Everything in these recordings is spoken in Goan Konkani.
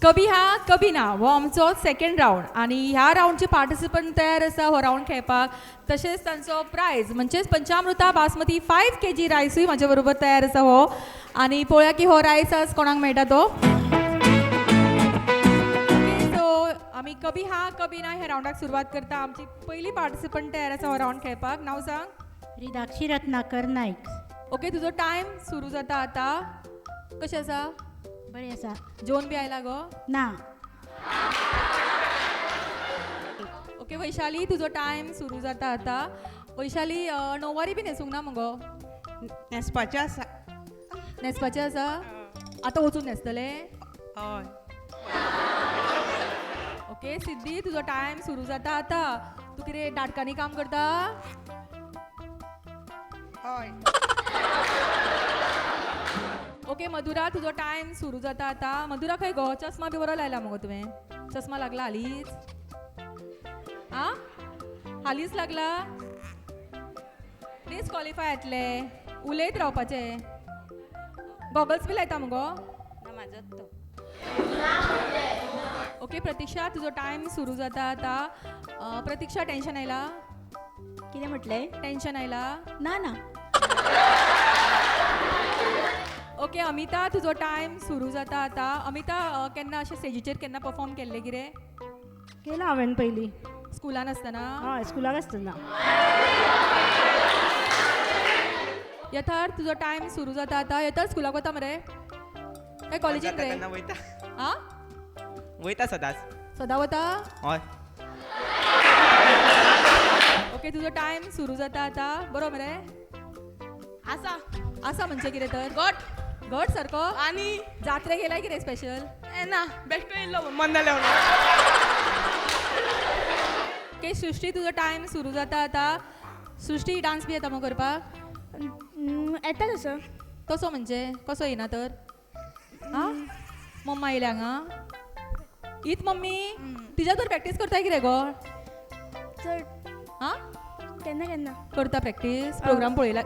कभी हा कभी ना हो आमचो सेकंड रावंड आनी ह्या रावंडचे पार्टिसिपंट तयार आसा हो रावंड खेळपाक. तशेंच तांचो प्रायज म्हणजेच पंचामृता बासमती 5 kg रायसूय म्हाजे बरोबर तयार आसा हो. आनी पळोवया की हो रायस आज कोणाक मेळटा तो. सो आमी कभी हा कभी ना ह्या रावंडाक सुरवात करता. आमची पयली पार्टिसिपंट तयार आसा हो रावंड खेळपाक. नांव सांग. रिदाक्षी रत्नाकर नाईक. ओके, तुजो टायम सुरू जाता आता. कशें आसा? बरें आसा. जेवन बी आयला गो? ना. ओके वैशाली, तुजो टायम सुरू जाता आता. वैशाली, णववारी बी न्हेसूंक ना मगो? न्हेसपाचें आसा. न्हेसपाचें आसा? आतां वचून न्हेसतलें? हय. ओके सिद्धी, तुजो टायम सुरू जाता आता. तूं कितें नाटकांनी काम करता? हय. ओके मधुरा, तुजो टायम सुरू जाता आता. मधुरा खंय गो? चश्मा बी बरो लायला मगो तुवें? चश्मा लागला हालींच? आं, हालींच लागला? डिसक्वॉलिफाय जातले, उलयत रावपाचें. गॉगल्स बी लायता मगो? ना, म्हाजोच तो. ओके प्रतीक्षा, तुजो टायम सुरू जाता आता. प्रतीक्षा, टेन्शन आयला? कितें म्हटलें? टेन्शन आयला? ना ना. ओके अमिता, तुजो टायम सुरू जाता आता. अमिता, केन्ना अशें स्टेजीचेर केन्ना परफॉर्म केल्लें कितें? केलां हांवें पयलीं. स्कुलान आसतना? हय, स्कुलाक आसतना. यथार्थ, तुजो टायम सुरू जाता आता. यथार्थ स्कुलाक वता मरे काय कॉलेजीन रे? केन्ना वयता. आं, वयता सदांच. सदां वता? हय. ओके तुजो टायम सुरू जाता आता. बरो मरे? आसा. आसा म्हणजे कितें तर? घट. घट सारको? आनी जात्रेक येयलाय कितें स्पेशल? ना, बेश्टो येयल्लो मन जालें म्हणून. ओके सृष्टी, तुजो टायम सुरू जाता आता. सृष्टी, डान्स बी येता मग करपाक? येता तसो. तसो म्हणजे कसो येना तर? आं, मम्मा येयल्या हांगा? हीच मम्मी? तिच्या तर प्रॅक्टीस करताय कितें गो? चड. आं, केन्ना केन्ना करता प्रॅक्टीस? प्रोग्राम पळयला.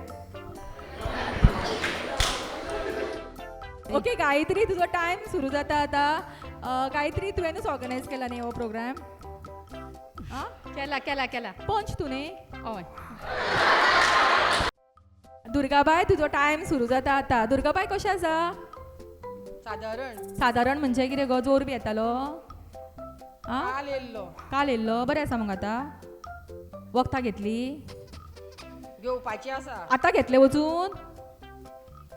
ओके गायत्री, तुजो टायम सुरू जाता आता. गायत्री, तुवेंनूच ऑर्गनायज केला न्ही हो प्रोग्राम? आं, केला केला केला. पंच तूं न्ही? हय. दुर्गाबाय, तुजो टायम सुरू जाता आता. दुर्गाबाय कशें आसा? सादारण. सादारण म्हणजे कितें गो? जोर बी येतालो? आं, काल येयल्लो. काल येयल्लो. बरें आसा मगो आतां? वखदां घेतली? घेवपाची आसा. आतां घेतलें वचून?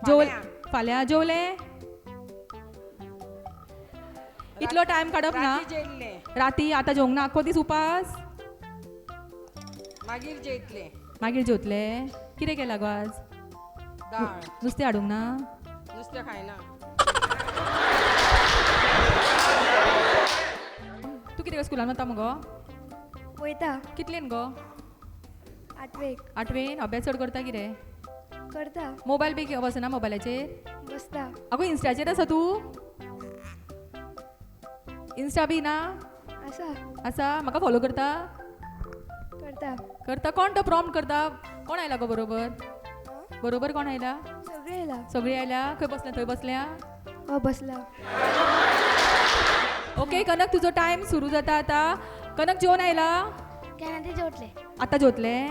जेवले? फाल्यां जेवलें? इतलो टायम काडप ना. राती आतां जेवंक ना? आख्खो दीस उपास? मागीर जेयतलें. मागीर जेवतलें? कितें केलां गो आज? दाळ. नुस्तें हाडूंक ना? नुस्तें खायना. तूं कितें स्कुलान वता मगो? वयता. कितलेन गो? आठवेक. आठवेन? अभ्यास चड करता कितें? करता. मोबायल बी बसना मोबायलाचेर? बसता. आगो इन्स्टाचेर आसा तूं? इन्स्टा बी ना? आसा. आसा? म्हाका फॉलो करता? करता. करता? कोण तो प्रॉम्प्ट करता? कोण आयला गो बरोबर? बरोबर कोण आयला? सगळे आयला. सगळीं आयल्या? खंय बसल्या? थंय बसल्या? हय बसला. ओके कनक, तुजो टायम सुरू जाता आता. कनक, जेवन आयला? केन्ना ते जेवतले. आतां जेवतलें?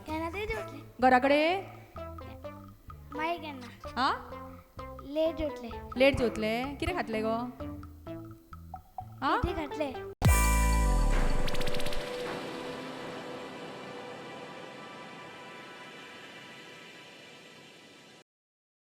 केन्ना ते जेवतले. घरा कडेन? मागीर केन्ना. आं, लेट जेवतले. लेट जेवतले? कितें खातलें गो? आं, कितें खातले.